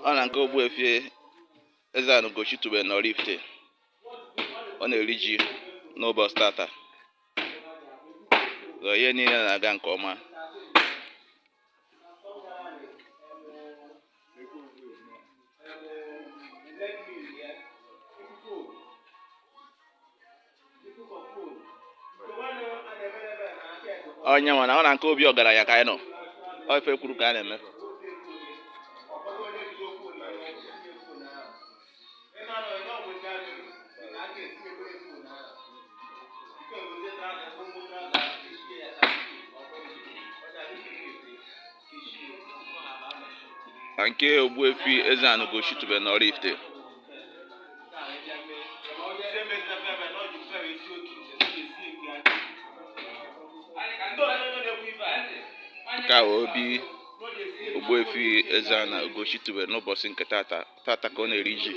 Ọ na nke Ogbuefi Eze-Ana Ugochi tubelu na Oraifite. Ọ na-eri ji n'ụbọchị tata. So ihe niile na-aga nke ọma. Onye nwe na ọ na nke obi ọgaranya ka anyị nọ. Ọ ife kwuru ka a na-eme. Na nke Ogbuefi Eze-Ana Ugochi tubelu na Oraifite. Nke a bụ obi Ogbuefi Eze-Ana Ugochi tubelu n'ụbọchị nke tata. Tata ka ọ na-eri ji.